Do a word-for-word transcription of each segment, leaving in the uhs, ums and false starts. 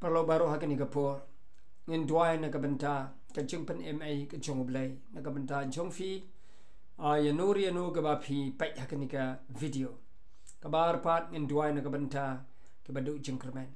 Paralok baroh, ha kane ka por ngin duwai na ka bynta ka jingpynim ei ka jong U Blei na ka bynta jong phi. Ah, ïa no ïa no kaba phi peit ha kane ka video. Kaba ar pat ngin duwai na ka bynta kiba duh jingkyrmen.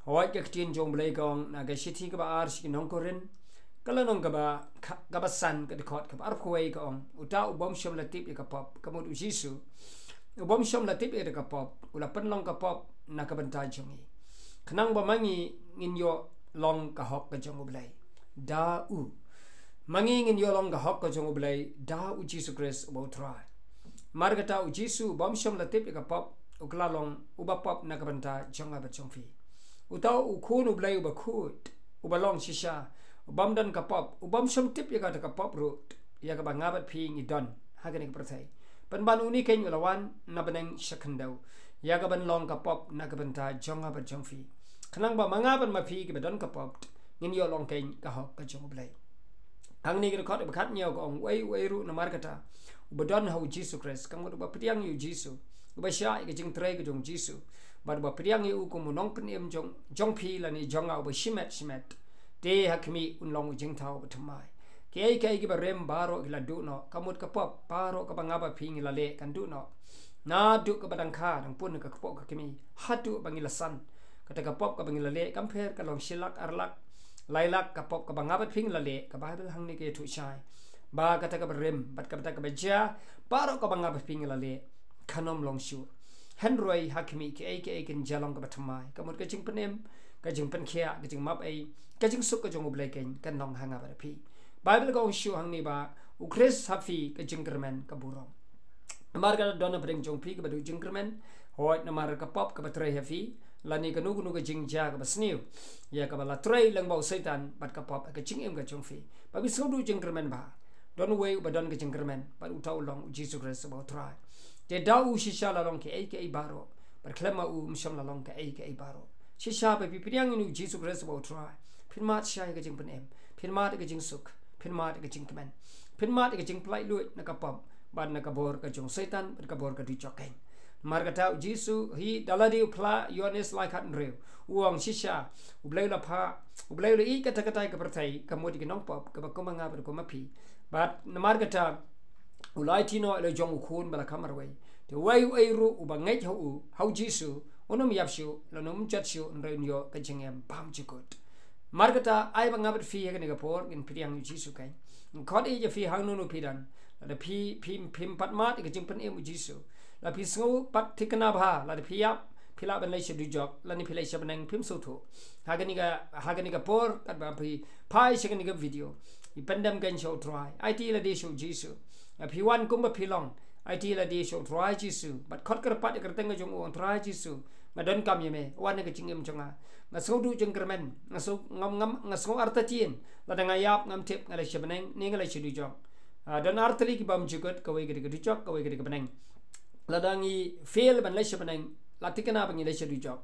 Hooid, ka ktien jong U Blei ka ong na ka shithi kaba ar sha ki nong Korinth, ka lynnong kaba kha-, kaba san, ka dkhot kaba arphew wei ka ong, uta u bym shym la tip ïa ka pop, ka mut U Jisu, u bym shym la tip ïa ka pop, u la pynlong ka pop na ka bynta jong ngi, khnang ba ma ngi ngin ïoh long ka hok ka jong U Blei da u. Ma ngi ngin ïoh long ka hok ka jong U Blei da U Jisu Khrist uba U Trai. Namar kata U Jisu u bym shym la tip ïa ka pop, u kylla long uba pop na ka bynta jong nga bad jong phi. Uta u Khun U Blei uba khuid, uba long shisha, u bym don ka pop, u bym shym tip ïa kata ka pop ruh, ïa kaba nga bad phi ngi don ha kane ka pyrthei. Pynban une keiñ u la wan na bneng sha khyndew ïa kaban long ka pop na ka bynta jong nga bad jong phi, khnang ba ma nga bad ma phi kiba don ka pop ngin ïoh long keiñ ka hok ka jong U Blei. Hangne ka dkhot ba khatnïew ka ong, uei uei ruh namar kata uba don ha U Jisu Khrist, ka mut uba pdiang ïa U Jisu, uba shah ïa ka jingtrei ka jong U Jisu, bad uba pdiang ïa u kum u nongpynim jong, jong phi lane jong nga uba shimet shimet, te ha khmih un long u jingthaw bathymmai. Kiei kiei kiba rim baroh ki la duh noh, ka mut ka pop baroh kaba nga bad phi ngi la leh kan duh noh. Naduh kaba dang kha dang pun ka kpoh ka kmie haduh ba ngi la san, kata ka pop kaba ngi la leh, kam pher ka long shi lak, ar lak, lai lak, ka pop kaba nga bad phi ngi la leh, ka Baibl hangne ka ïathuh shai ba kata kaba rim bad kata kaba jia, baroh kaba nga bad phi ngi la leh, kan ym long shuh. Hynrei ha khmih kiei kiei kin jia long kaba thymmai, ka mut ka jingpynim, ka jingpynkhiah, ka jingmap ei, ka jingsuk ka jong U Blei keiñ kan long ha nga bad phi. Baibl ka ong shuh hangne ba U Khrist ha phi ka jingkyrmen ka burom. Namar kata don na pdeng jong phi kaba duh jingkyrmen, hooid namar ka pop kaba trei ha phi, lane kano kano ka jingjia kaba sniew ïa kaba la trei lyngba u Soitan bad ka pop ha ka jingim ka jong phi, ba phi sngew duh jingkyrmen bha. Don uwei uba don ka jingkyrmen bad uta u long U Jisu Khrist uba U Trai. Te da u shisha la long kiei kiei baroh, bad khlem ma u ym shym la long kiei kiei baroh. Shisha ba phi pdiang ïa U Jisu Khrist uba U Trai, phin mad shisha ïa ka jingpynim, phin mad ïa ka jingsuk, phin mad ïa ka jingkmen, phin mad ïa ka jingpynlait luid na ka pop bad na ka bor ka jong Soitan bad ka bor ka dujok keiñ. Namar kata U Jisu hi da lade u phla, Ïoannis lai khathynriew, u ong shisha, U Blei u la phah, U Blei u la ïeit katta katta ïa ka pyrthei, ka mut ïa ki nongpop, kaba kum ma nga bad kum ma phi. Bad namar kata u la aiti noh ïa la u jong u Khun ba la kham marwei. Te uei uei ruh uba ngeit ha u, ha U Jisu, un ym ïap shuh, lane un ym jot shuh, hynrei un ïoh ka jingim bymjukut. Namar kata ai ba nga bad phi ha kane ka por ngin pdiang ïa U Jisu keiñ. Nga khot ïa phi hangno hangno phi don, lada phi, phi, phim pat mad ïa ka jingpynim U Jisu, la phi sngew pat thikna bha, lada phi ïap phi lah ban leit sha dujok, lane phi leit sha bneng phim sngewthuh. Ha kane ka, ha kane ka por katba phi phai sha kane ka video, phi pyndem keiñ sha U Trai, aiti lade sha U Jisu. Lada phi wan kumba phi long, aiti lade sha U Trai Jisu bad khot kyrpad ïa ka kyrteng ka jong u, ong Trai Jisu, nga donkam ïa me, wan ha ka jingim jong nga. Nga sngew duh jingkyrmen, nga sngew, ngam, ngam, nga sngew artatien, lada nga ïap ngam tip nga leit sha bneng ne nga leit sha dujok. Ah, don artylli ki bymjukut, kawei ka dei ka dujok, kawei ka dei ka bneng. Lada ngi fail ban leit sha bneng, la thikna ba ngi leit sha dujok.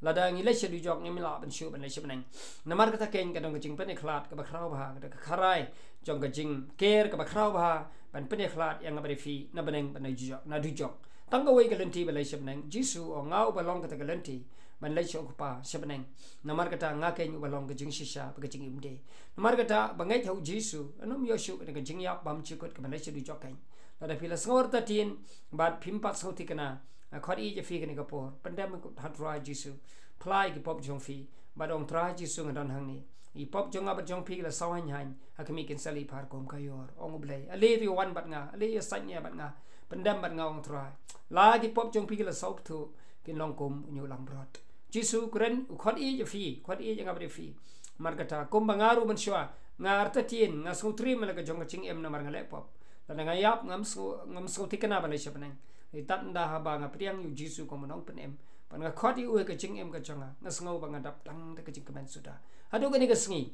Lada ngi leit sha dujok, ngim lah ban shuh ban leit sha bneng. Namar kata keiñ ka don ka jingpynïakhlad kaba khraw bha, ka don ka kharai jong ka jingker kaba khraw bha ban pynïakhlad ïa nga bad ïa phi na bneng bad na dujok, na dujok. Tang kawei ka lynti ban leit sha bneng. Jisu u ong, nga uba long kata ka lynti ban leit sha U Kpa sha bneng. Namar kata nga keiñ uba long ka jingshisha bad ka jingim de. Namar kata ba ngeit ha U Jisu un ym ïoh shuh kane ka jingïap bymjukut kaban leit sha dujok keiñ. Lada phi la sngew artatien bad phim pat sngew thikna, nga khot ïa phi kane ka por, pyndem ha U Trai Jisu, phla ïa ki pop jong phi bad ong, Trai Jisu, nga don hangne. Ki pop jong nga bad jong phi ki la saw haiñ haiñ, ha khmih kin sa leit phar kum ka ïor. Ong U Blei, ale to ïawan bad nga, ale ïasaid bad nga, pyndem bad nga, ong Trai. La ki pop jong phi ki la saw bthuh, kin long kum u hynñiew langbrot. Jisu u kren, u khot ïa phi, khot ïa nga bad ïa phi. Namar kata kumba nga ruh mynshuwa nga artatien, nga sngewtriem ïa la ka jong ka jingim namar nga leh pop. Lada nga ïap ngam sngew, ngam sngew thikna ban leit sha bneng. Hynrei tad ynda haba nga pdiang ïa U Jisu kum u nongpynim bad nga khot ïa u ha ka jingim ka jong nga, nga sngew ba nga dap tang da ka jingkmen suda. Haduh kane ka sngi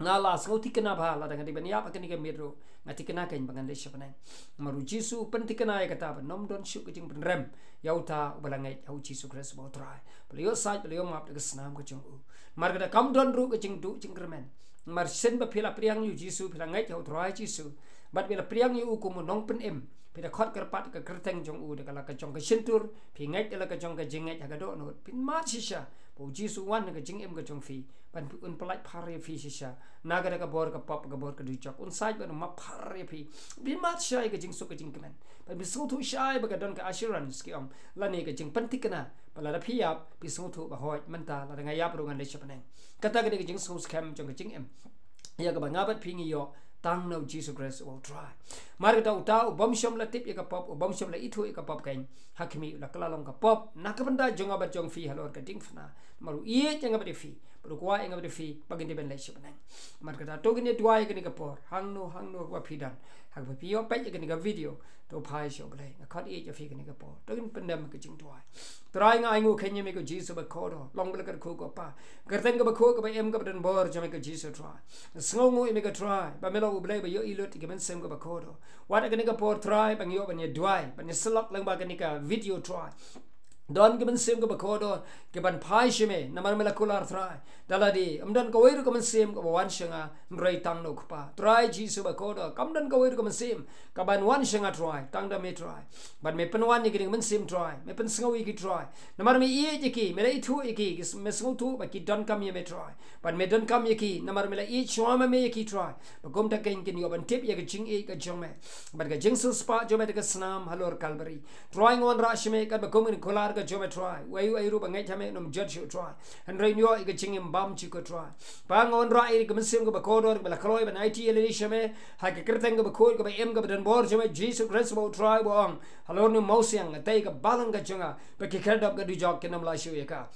nga la sngew thikna bha, lada nga dei ban ïap ha kane ka miet ruh nga thikna keiñ ba ngan leit sha bneng. Namar U Jisu u pynthikna ïa kata ban ym don shuh ka jingpynrem ïa uta uba la ngeit ha U Jisu Khrist uba U Trai, ba la ïoh sait, ba la ïoh map da ka snam ka jong u. Namar kata kam don ruh ka jingduh jingkyrmen. Namar shisien ba phi la pdiang ïa U Jisu, phi la ngeit ha U Trai Jisu bad phi la pdiang ïa u kum u nongpynim, phi la khot kyrpad ïa ka kyrteng jong u da ka la ka jong ka shyntur, phi ngeit da la ka jong ka jingngeit ha ka dohnud, phin mad shisha ba u Jisu u wan ha ka jingim ka jong phi, ban phi un pyllait phar ïa phi shisha na kata ka bor ka pop, ka bor ka dujok. Un sait ban map phar ïa phi. Phi mad shai ka jingsuk ka jingkmen, ban phi sngewthuh shai ba ka don ka assurance ki ong, lane ka jingpynthikna ba lada phi ïap phi sngewthuh ba hooid mynta lada nga ïap ruh ngan leit sha bneng. Kata ka dei ka jingsngewskhem jong ka jingim ïa kaba nga bad phi ngi ïoh tang na u Jisu Khrist uba u Trai. Mar kata uta u bym shym la tip ïa ka pop, u bym shym la ithuh ïa ka pop, kane ha khmih u la kylla long ka pop na ka bynta jong nga bad jong phi halor ka diengphna. Namar u ïeit ïa nga bad ïa phi, bad u kwah ïa nga bad ïa phi ba ngin dei ban leit sha bneng. Mar kata to ngin ïa duwai ïa kane ka por, hangno hangno ba phi don, haba phi ïoh peit ïa kane ka video, to phai sha U Blei. Nga khot ïeit ïa phi kane ka por, to ngin pyndem ka jingduwai. Trai nga ainguh khein ïa me ko Jisu bakordor, long ba la kyrkhu ko Pa. Kyrteng kaba khuid kaba im kaba don bor jong me ko Jisu Trai. Nga sngewnguh ïa me ko Trai ba me long U Blei ba ïohi lut ïa ka mynsiem kaba kordor. Wat ha kane ka por Trai ba ngi ïoh ban ïa duwai, ban ïa syllok lyngba kane ka video Trai, don ka mynsiem kaba kordor kaban phai sha me, namar me la kular Trai. Da lade ym don kawei ruh ka mynsiem kaba wan sha nga hynrei tang na u Kpa. Trai Jisu bakordor, kam don kawei ruh ka mynsiem kaban wan sha nga Trai, tang da me Trai. Bad me pynwan ïa kine ki mynsiem Trai, me pynsngew ïa ki Trai, namar me ïeit ïa ki, me la ithuh ïa ki, ki s-, me sngewthuh ba ki donkam ïa me Trai. Bad me donkam ïa ki namar me la ïeit shuwa ma me ïa ki Trai, ba kumta khein kin ïoh ban tip ïa ka jingïeit ka jong me bad ka jingsiewspah jong me da ka snam halor Kalbari. Trai nga wanrah sha me katba kum kine ki kular ka jong me Trai, uei uei ruh ba ngeit ha me un ym jot shuh Trai, hynrei un ïoh ïa ka jingim bymjukut Trai. Pa nga wanrah ïa ka mynsiem kaba kordor kaba la kloi ban aiti ïa lade sha me, ha ka kyrteng kaba khuid kaba im kaba don bor jong me Jisu Khrist uba u Trai, uba ong halor une u mawsiang, nga tei ïa ka balang ka jong nga ba ki khyrdop ka dujok kin ym lah shuh ïa ka.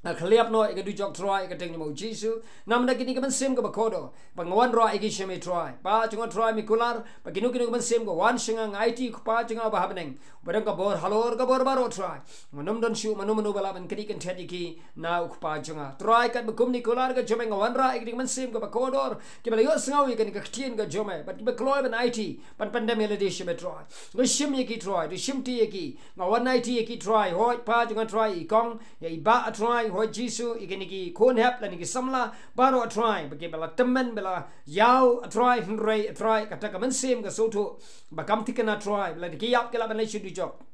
Nga khyllap noh ïa ka dujok Trai ha ka kyrteng jong me u Jisu. Namar kine ki mynsiem kaba kordor ba nga wanrah ïa ki sha me Trai, Pa jong nga Trai, me kular ba kino kino ki mynsiem ki wan sha nga, nga aiti ïa u Kpa jong nga uba ha bneng, uba don ka bor halor ka bor baroh Trai. Ngam don shuh mano mano ba lah ban knieh kynthet ïa ki na u Kpa jong nga. Trai katba kum kine ki kular ka jong me nga wanrah ïa kine ki mynsiem kaba kordor kiba la ïohsngew ïa kane ka ktien ka jong me bad kiba kloi ban aiti, ban pyndem ïa lade sha me Trai. To shim ïa ki Trai, to shimti ïa ki. Nga wan aiti ïa ki Trai, hooid Pa jong nga Trai, i kong, ïa i bah Trai, hooid Jisu, ïa kine ki khun hep lane ki samla baroh Trai, ba kiba la tymmen, ba la ïaw Trai, hynrei Trai kata ka mynsiem ka sngewthuh ba kam thikna Trai, ba lada ki ïap ki lah ban leit sha dujok.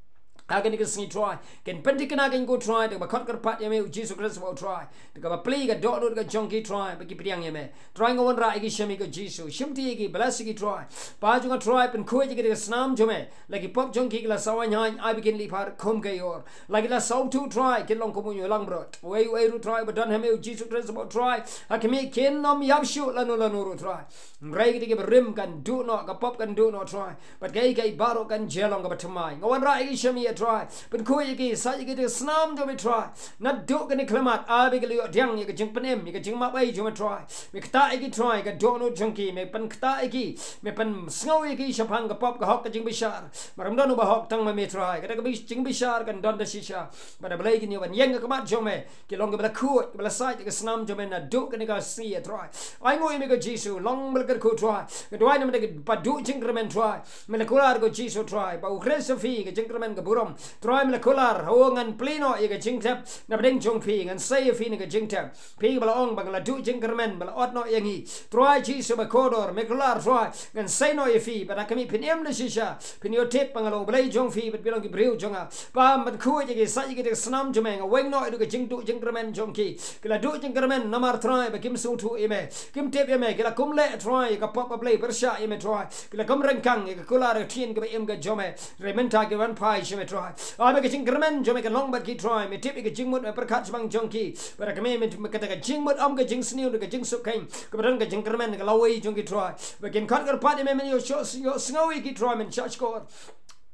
Ha kane ka sngi Trai, kin pynthikna kein ko Trai da kaba khot kyrpad ïa me u Jisu Khrist uba u Trai, da kaba plie ka dohnud ka jong ki Trai ba ki pdiang ïa me. Trai nga wanrah ïa ki sha me ko Jisu, shimti ïa ki, bless ïa ki Trai. Pa jong nga Trai, pynkhuid ïa ki da ka snam jong me. La ki pop jong ki ki la sawa ñiañ, ai ba kin lih phar kum ka ïor. La ki la sawtu Trai, kin long kum u ñiuh langbrot. Uei uei ruh Trai ba don ha me u Jisu Khrist uba u Trai, ha khmih kin ym ïap shuh lano lano ruh Trai. Hynrei kita kiba rim kan duh noh, ka pop kan duh noh Trai, bad kaei kaei baroh kan jia long kaba thymmai. Nga wanrah ïa ki sha me ïa Trai, pynkhuid ïa ki, sait ïa ki da ka snam jong me Trai. Naduh kane ka khyllipmat, ai ba ki la ïoh pdiang ïa ka jingpynim, ïa ka jingmap ei jong me Trai. Me ktah ïa ki Trai, ka dohnud jong ki, me pynktah ïa ki, me pynsngew ïa ki shaphang ka pop, ka hok, ka jingbishar. Mar ym don uba hok tang ma me Trai, kata ka bi-, jingbishar kan don da shisha. Bad A Blei kin ïoh ban ïeng ha khmat jong me, ki long kiba la khuid, kiba la sait ïa ka snam jong me naduh kane ka sngi ïa Trai. Ainguh ïa me ko Jisu, long ba la kyrkhu Trai. Nga duwai namar kata ka ba duh jingkyrmen Trai, me la kular ko Jisu Trai ba u Khrist jong phi ka jingkyrmen ka burom. Trai me la kular, haoid ngan plie noh ïa ka jingtep na pdeng jong phi, ngan sei ïa phi na ka jingtep. Phi ba la ong ba nga la duh jingkyrmen, ba la ot noh ïa ngi. Trai Jisu bakordor, me kular Trai, ngan sei noh ïa phi, bad ha khmih phin im da shisha, phin ïoh tip ba nga long U Blei jong phi, bad phi long ki briew jong nga. Pa, pynkhuid ïa ki, sait ïa ki da ka snam jong me, nga weng noh ïa ka jingduh jingkyrmen jong ki. Ki la duh jingkyrmen namar Trai ba kim sngewthuh ïa me, kim tip ïa me, ki la kum leh Trai ïa ka pop, A Blei, pyrshah ïa me Trai. Ki la kum ryngkang ïa ka kular ka ktien kaba im ka jong me. Hynrei mynta ki wan phai sha me Trai. Ai ba ka jingkyrmen jong me kan long bad ki Trai, me tip ïa ka jingmut me pyrkhat shaphang jong ki. Bad ha khmih me, me kata ka jingmut ym ka jingsniew da ka jingsuk khein, kaba don ka jingkyrmen ka lawei jong ki Trai. Ba kin khot kyrpad ïa me, men ïoh shu-, ïohsngew ïa ki Trai, men shahshkor.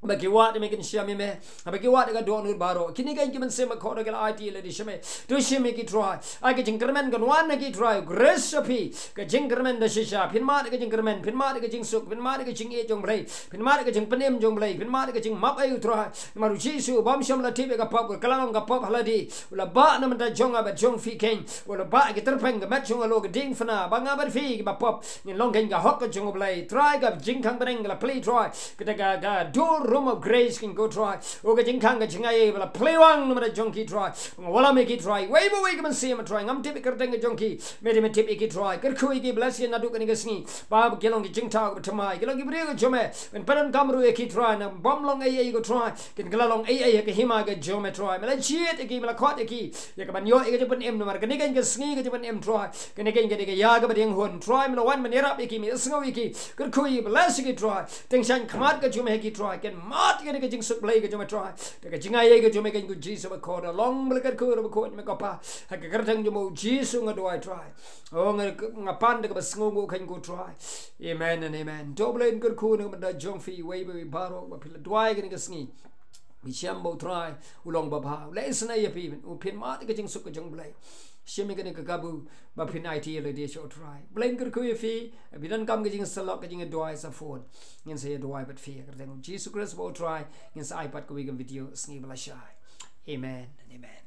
Ba ki wad ïa me kin shim ïa me. Ba ki wad ïa ka dohnud baroh. Kine keiñ ki mynsiem bakordor ki la aiti ïa lade sha me. To shim ïa ki Trai. Ai ka jingkyrmen kan wan na ki Trai. Grace sha phi. Ka jingkyrmen da shisha. Phin mad ïa ka jingkyrmen. Phin mad ïa ka jingsuk. Phin mad ïa ka jingïeit jong U Blei. Phin mad ïa ka jingpynim jong U Blei. Phin mad ïa ka jingmap ei u Trai. Namar u Jisu u bym shym la tip ïa ka pop, ka la long ka pop ha lade. U la bah na bynta jong nga bad jong phi keiñ. U la bah ïa ki tyrpeng ka met jong nga halor ka diengphna, ba nga bad phi kiba pop ngin long keiñ ka hok ka jong U Blei. Trai ka jingkhang bneng ka la plie Trai. Kata ka, ka dur throne of grace kin ko Trai. O ka jingkhang ka jingai ba la pynlong namar jong ki Trai. Nga wallam ïa ki Trai. Wei ba wei ka mynsiem Trai. Ngam tip ïa ka kyrteng ka jong ki. Me dei me tip ïa ki Trai. Kyrkhu ïa ki, bless ïa ki naduh kane ka sngi. Ba ki long ki jingthaw ka ba thymmai. Ki long ki briew ka jong me. Pynpaw kam ruh ïa ki Trai. Nang bym long ei ei ko Trai. Kin kylla long ei ei ha ka hima ka jong me Trai. Me la jied ïa ki, me la khot ïa ki. Ïa ka ban ïoh ïa ka jingpynim namar kane ka sngi ka jingpynim Trai. Kane ka ka ïa ka ba dang hun Trai, me la wan ban ïarap ïa ki, me sngew ïa ki. Kyrkhu ïa ki, bless ïa ki Trai. Teng shaiñ khmat ka jong me ha ki Trai. Kin mad ïa ka jingsuk Blei ka jong me Trai. Da ka jingai ka jong me kan ko Jisu ba khot. Long ba la kyrkhu ba khot me ko Pa. Ha ka kyrteng jong me Jisu nga duwai Trai. O nga, nga pan da ka ba sngew nguh kan ko Trai. Amen and amen. To Blei un kyrkhu na ka bynta jong phi wei ba wei baroh ba phi la duwai kane ka sngi. Phi shem ba u Trai u long babha, u la isynei ïa phi, u pynmad ka jingsuk ka jong Blei. Shem ïa kane ka kabu ba phin aiti ïa lade sha u Trai. Blei un kyrkhu ïa phi, phi donkam ka jingsyllok ka jingduwai sa phone. Ngin sa ïa duwai bad phi ha ka kyrteng Jisu Khrist ba u Trai. Ngin sa ai pat kawei ka video sngi ba la shai. Amen and amen.